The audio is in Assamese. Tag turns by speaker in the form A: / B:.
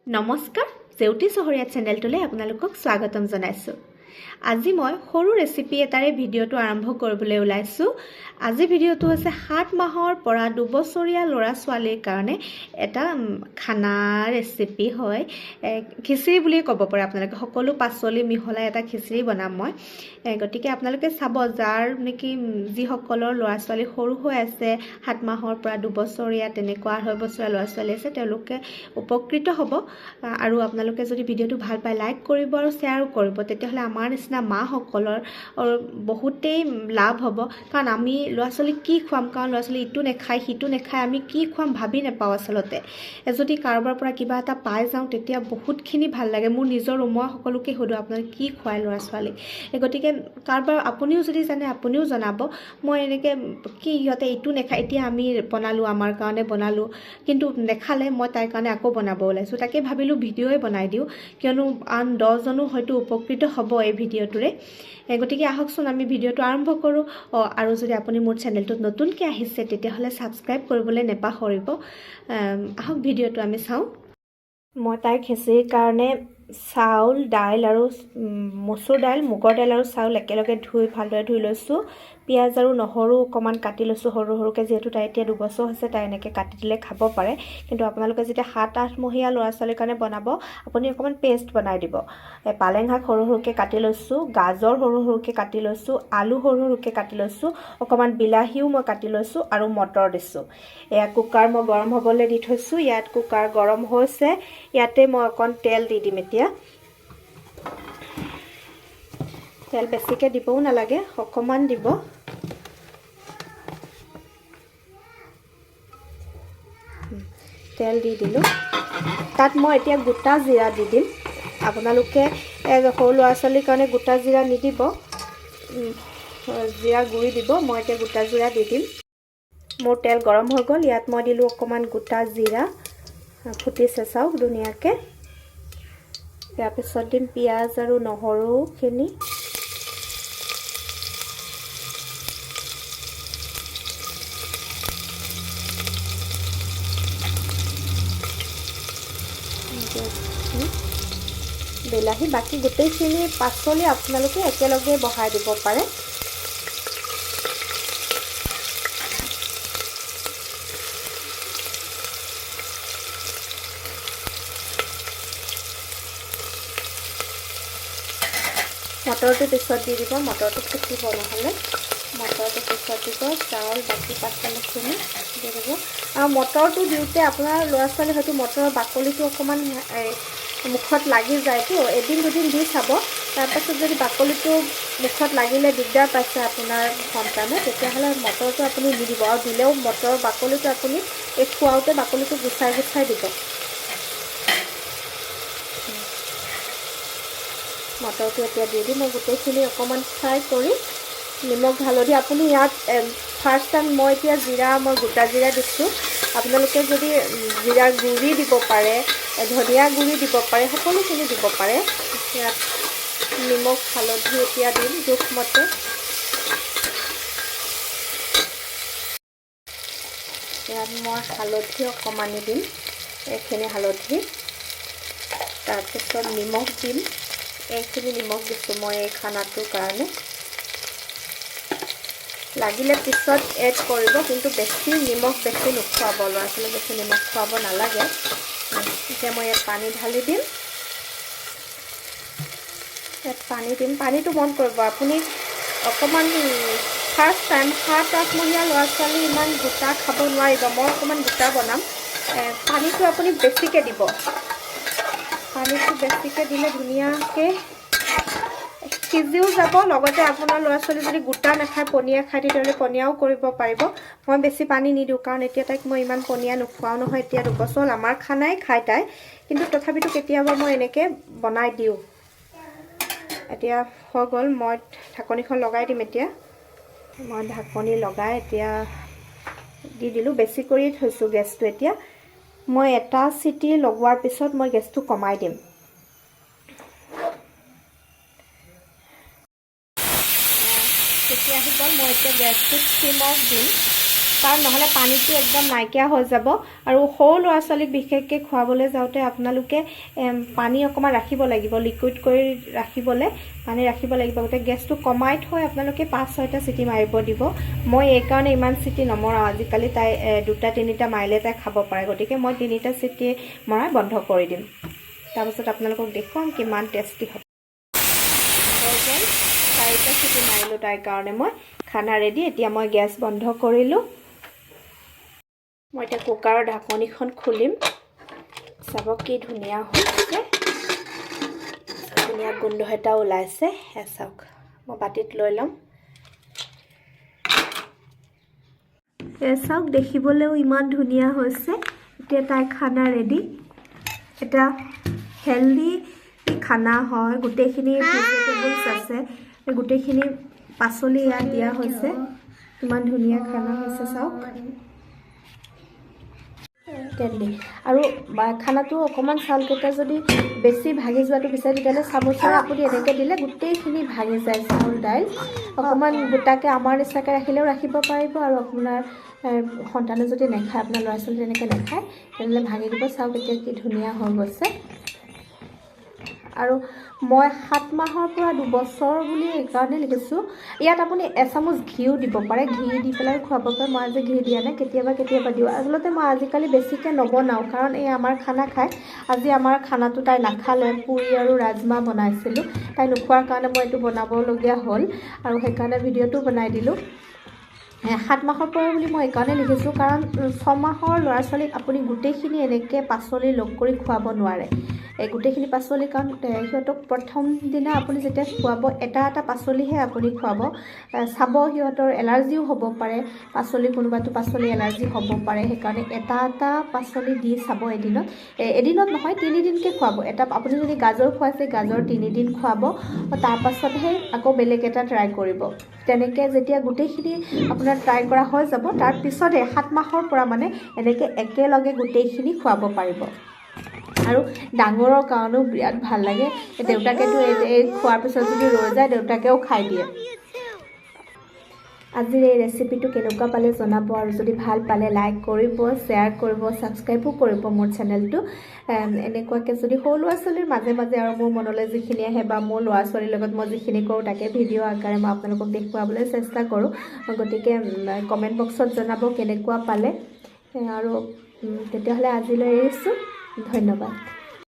A: নমস্কাৰ, জেউতি চহৰীয়া চেনেলটোলৈ আপোনালোকক স্বাগতম জনাইছোঁ। আজি মই সৰু ৰেচিপি এটাৰে ভিডিঅ'টো আৰম্ভ কৰিবলৈ ওলাইছোঁ। আজি ভিডিঅ'টো হৈছে 7 মাহৰ পৰা 2 বছৰীয়া ল'ৰা ছোৱালীৰ কাৰণে এটা খানা ৰেচিপি হয়। খিচিৰি বুলিয়ে ক'ব পাৰে আপোনালোকে। সকলো পাচলি মিহলাই এটা খিচিৰি বনাম মই। গতিকে আপোনালোকে চাব, যাৰ নেকি যিসকলৰ ল'ৰা ছোৱালী সৰু হৈ আছে, 7 মাহৰ পৰা 2 বছৰীয়া, তেনেকুৱা 2.5 বছৰীয়া ল'ৰা ছোৱালী আছে, তেওঁলোকে উপকৃত হ'ব। আৰু আপোনালোকে যদি ভিডিঅ'টো ভাল পায়, লাইক কৰিব আৰু শ্বেয়াৰো কৰিব। তেতিয়াহ'লে আমাৰ নিচিনা মাসকলৰ বহুতেই লাভ হ'ব। কাৰণ আমি ল'ৰা ছোৱালীক কি খুৱাম, কাৰণ ল'ৰা ছোৱালী ইটো নেখায়, সিটো নেখায়, আমি কি খুৱাম ভাবি নাপাওঁ। আচলতে যদি কাৰোবাৰ পৰা কিবা এটা পাই যাওঁ, তেতিয়া বহুতখিনি ভাল লাগে। মোৰ নিজৰো, মই সকলোকে সোধোঁ, আপোনালোকে কি খুৱায় ল'ৰা ছোৱালীক? গতিকে কাৰোবাৰ আপুনিও যদি জানে, আপুনিও জনাব। মই এনেকৈ কি সিহঁতে ইটো নেখায়, এতিয়া আমি বনালোঁ, আমাৰ কাৰণে বনালোঁ, কিন্তু নেখালে। মই তাইৰ কাৰণে আকৌ বনাব ওলাইছোঁ। তাকে ভাবিলোঁ ভিডিঅ'ই বনাই দিওঁ, কিয়নো আন 10জনো হয়তো উপকৃত হ'ব এই ভিডিঅ'টোৰে। গতিকে আহকচোন, আমি ভিডিঅ'টো আৰম্ভ কৰোঁ। অঁ, আৰু যদি আপুনি মোৰ চেনেলটোত নতুনকৈ আহিছে, তেতিয়াহ'লে ছাবস্ক্ৰাইব কৰিবলৈ নেপাহৰিব। আহক, ভিডিঅ'টো আমি চাওঁ। মই তাইৰ খিচিৰিৰ কাৰণে চাউল, দাইল আৰু মচুৰ দাইল, মুগৰ দাইল আৰু চাউল একেলগে ধুই, ভালদৰে ধুই লৈছোঁ। পিঁয়াজ আৰু নহৰু অকণমান কাটি লৈছোঁ সৰু সৰুকৈ। যিহেতু তাই এতিয়া 2 বছৰ হৈছে, তাই এনেকৈ কাটি দিলে খাব পাৰে। কিন্তু আপোনালোকে যেতিয়া 7-8 মহীয়া ল'ৰা ছোৱালীৰ কাৰণে বনাব, আপুনি অকণমান পেষ্ট বনাই দিব। পালেং শাক সৰু সৰুকৈ কাটি লৈছোঁ, গাজৰ সৰু সৰুকৈ কাটি লৈছোঁ, আলু সৰু সৰুকৈ কাটি লৈছোঁ, অকণমান বিলাহীও মই কাটি লৈছোঁ আৰু মটৰ দিছোঁ। এয়া কুকাৰ মই গৰম হ'বলৈ দি থৈছোঁ। ইয়াত কুকাৰ গৰম হৈছে। ইয়াতে মই অকণ তেল দি দিম এতিয়া। তেল বেছিকৈ দিবও নালাগে, অকণমান দিব। তেল দি দিলোঁ। তাত মই এতিয়া গোটা জিৰা দি দিম। আপোনালোকে সৰু ল'ৰা ছোৱালীৰ কাৰণে গোটা জিৰা নিদিব, জিৰা গুড়ি দিব। মই এতিয়া গোটা জিৰা দি দিম। মোৰ তেল গৰম হৈ গ'ল। ইয়াত মই দিলোঁ অকণমান গোটা জিৰা। ফুটিছে, চাওক ধুনীয়াকৈ। ইয়াৰ পিছত দিম পিঁয়াজ আৰু নহৰুখিনি। বিলাহী, বাকী গোটেইখিনি পাচলি আপোনালোকে একেলগে বহাই দিব পাৰে। মটৰটো পিছত দি দিব, মটৰটো ফুটিব নহ'লে। মটৰটো পিছত দিব। চাউল, বাকী পাচলিখিনি দি দিব। আৰু মটৰটো দিওঁতে আপোনাৰ ল'ৰা ছোৱালী হয়তো মটৰৰ বাকলিটো অকণমান মুখত লাগি যায়তো, এদিন দুদিন দি চাব। তাৰপাছত যদি বাকলিটো মুখত লাগিলে দিগদাৰ পাইছে আপোনাৰ সন্তানে, তেতিয়াহ'লে মটৰটো আপুনি নিদিব। আৰু দিলেও মটৰৰ বাকলিটো আপুনি এই খুৱাওঁতে বাকলিটো গুচাই গুচাই দিব। মটৰটো এতিয়া দি দিম। মই গোটেইখিনি অকণমান ফ্ৰাই কৰি নিমখ, হালধি, আপুনি ইয়াত ফাৰ্ষ্ট টাইম মই এতিয়া জিৰা, মই গোটা জিৰা দিছোঁ। আপোনালোকে যদি জিৰা গুড়ি দিব পাৰে, ধনিয়া গুড়ি দিব পাৰে, সকলোখিনি দিব পাৰে। ইয়াত নিমখ, হালধি এতিয়া দিম জোখমতে। ইয়াত মই হালধি অকণমানি দিম, এইখিনি হালধি। তাৰপিছত নিমখ দিম। এইখিনি নিমখ দিছোঁ মই এই খানাটোৰ কাৰণে। লাগিলে পিছত এড কৰিব, কিন্তু বেছি নিমখ বেছি নোখোৱাব। ল'ৰা ছোৱালীক বেছি নিমখ খুৱাব নালাগে। এতিয়া মই ইয়াত পানী ঢালি দিম। ইয়াত পানী দিম। পানীটো মন কৰিব আপুনি অকণমান। ফাৰ্ষ্ট টাইম 7-8 মহীয়া ল'ৰা ছোৱালী ইমান গোটা খাব নোৱাৰিব। মই অকণমান গোটা বনাম। পানীটো আপুনি বেছিকৈ দিব। পানীটো বেছিকৈ দিলে ধুনীয়াকৈ সিজিও যাব। লগতে আপোনাৰ ল'ৰা ছোৱালী যদি গোটা নাখায়, পনীয়া খায়, তেতিয়াহ'লে পনীয়াও কৰিব পাৰিব। মই বেছি পানী নিদিওঁ, কাৰণ এতিয়া তাইক মই ইমান পনীয়া নোখোৱাওঁ নহয়। এতিয়া 2 বছৰ হ'ল, আমাৰ খানাই খায় তাই। কিন্তু তথাপিতো কেতিয়াবা মই এনেকৈ বনাই দিওঁ। এতিয়া হৈ গ'ল। মই ঢাকনিখন লগাই দিম এতিয়া। মই ঢাকনি লগাই এতিয়া দি দিলোঁ। বেছি কৰিয়ে থৈছোঁ গেছটো। এতিয়া মই এটা চিটি লগোৱাৰ পিছত মই গেছটো কমাই দিম। চিটি আহি গ'ল। মই এতিয়া গেছটো চিমত দিম। কাৰণ নহ'লে পানীটো একদম নাইকিয়া হৈ যাব। আৰু সৰু ল'ৰা ছোৱালীক বিশেষকৈ খুৱাবলৈ যাওঁতে আপোনালোকে পানী অকণমান ৰাখিব লাগিব, লিকুইড কৰি ৰাখিবলৈ পানী ৰাখিব লাগিব। গতিকে গেছটো কমাই থৈ আপোনালোকে 5-6টা চিটি মাৰিব দিব। মই এইকাৰণে ইমান চিটি নমৰাওঁ, আজিকালি তাই 2-3টা মাৰিলে তাই খাব পাৰে, গতিকে মই 3টা চিটি মৰাই বন্ধ কৰি দিম। তাৰপাছত আপোনালোকক দেখুৱাম কিমান টেষ্টি হ'ব। হৈ গ'ল, 4টা চিটি মাৰিলোঁ তাইৰ কাৰণে মই। খানা ৰেডি। এতিয়া মই গেছ বন্ধ কৰিলোঁ। মই এতিয়া কুকাৰৰ ঢাকনিখন খুলিম, চাব কি ধুনীয়া হৈছে, ধুনীয়া গোন্ধ এটা ওলাইছে। এয়া চাওক, মই বাতিত লৈ ল'ম। এয়া চাওক, দেখিবলৈও ইমান ধুনীয়া হৈছে। এতিয়া তাইৰ খানা ৰেডি। এটা হেল্ডি খানা হয়, গোটেইখিনি ভেজিটেবলছ আছে, গোটেইখিনি পাচলি ইয়াত দিয়া হৈছে। ইমান ধুনীয়া খানা হৈছে, চাওক। তেল দি আৰু খানাটো অকণমান চাউলকেইটা যদি বেছি ভাগি যোৱাটো বিচাৰে, তেতিয়াহ'লে চামুচেৰে আপুনি এনেকৈ দিলে গোটেইখিনি ভাগি যায় চাউল দাইল। অকণমান গোটাকৈ আমাৰ নিচিনাকৈ ৰাখিলেও ৰাখিব পাৰিব, আৰু আপোনাৰ সন্তানে যদি নাখায়, আপোনাৰ ল'ৰা ছোৱালী তেনেকৈ নাখায়, তেনেহ'লে ভাঙি দিব। চাওক এতিয়া কি ধুনীয়া হৈ গৈছে। আৰু মই 7 মাহৰ পৰা 2 বছৰ বুলি এইকাৰণে লিখিছোঁ। ইয়াত আপুনি এচামুচ ঘিও দিব পাৰে, ঘি দি পেলাই খুৱাব পাৰে। মই আজি ঘি দিয়া নাই, কেতিয়াবা কেতিয়াবা দিওঁ। আচলতে মই আজিকালি বেছিকৈ নবনাওঁ, কাৰণ এই আমাৰ খানা খায়। আজি আমাৰ খানাটো তাই নাখালে, পুৰি আৰু ৰাজমাহ বনাইছিলোঁ, তাই নোখোৱাৰ কাৰণে মই এইটো বনাবলগীয়া হ'ল আৰু সেইকাৰণে ভিডিঅ'টো বনাই দিলোঁ। 7 মাহৰ পৰা বুলি মই এইকাৰণে লিখিছোঁ, কাৰণ 6 মাহৰ ল'ৰা ছোৱালীক আপুনি গোটেইখিনি এনেকৈ পাচলি লগ কৰি খুৱাব নোৱাৰে। এই গোটেইখিনি পাচলি, কাৰণ সিহঁতক প্ৰথম দিনা আপুনি যেতিয়া খুৱাব, এটা এটা পাচলিহে আপুনি খুৱাব। চাব সিহঁতৰ এলাৰ্জিও হ'ব পাৰে, পাচলি কোনোবাটো পাচলি এলাৰ্জি হ'ব পাৰে, সেইকাৰণে এটা এটা পাচলি দি চাব এদিনত, এদিনত নহয় 3 দিনকৈ খুৱাব। এটা আপুনি যদি গাজৰ খুৱাইছে, গাজৰ 3 দিন খুৱাব, তাৰপাছতহে আকৌ বেলেগ এটা ট্ৰাই কৰিব। তেনেকৈ যেতিয়া গোটেইখিনি আপোনাৰ ট্ৰাই কৰা হৈ যাব, তাৰপিছতহে 7 মাহৰ পৰা মানে এনেকৈ একেলগে গোটেইখিনি খুৱাব পাৰিব। আৰু ডাঙৰৰ কাৰণেও বিৰাট ভাল লাগে। দেউতাকেতো এই খোৱাৰ পিছত যদি ৰৈ যায়, দেউতাকেও খাই দিয়ে। আজিৰ এই ৰেচিপিটো কেনেকুৱা পালে জনাব, আৰু যদি ভাল পালে লাইক কৰিব, শ্বেয়াৰ কৰিব, ছাবস্ক্ৰাইবো কৰিব মোৰ চেনেলটো। এনেকুৱাকৈ যদি সৰু ল'ৰা ছোৱালীৰ মাজে মাজে আৰু মোৰ মনলৈ যিখিনি আহে বা মোৰ ল'ৰা ছোৱালীৰ লগত মই যিখিনি কৰোঁ, তাকে ভিডিঅ' আকাৰে মই আপোনালোকক দেখুৱাবলৈ চেষ্টা কৰোঁ। গতিকে কমেণ্ট বক্সত জনাব কেনেকুৱা পালে। আৰু তেতিয়াহ'লে আজিলৈ এৰিছোঁ, ধন্যবাদ।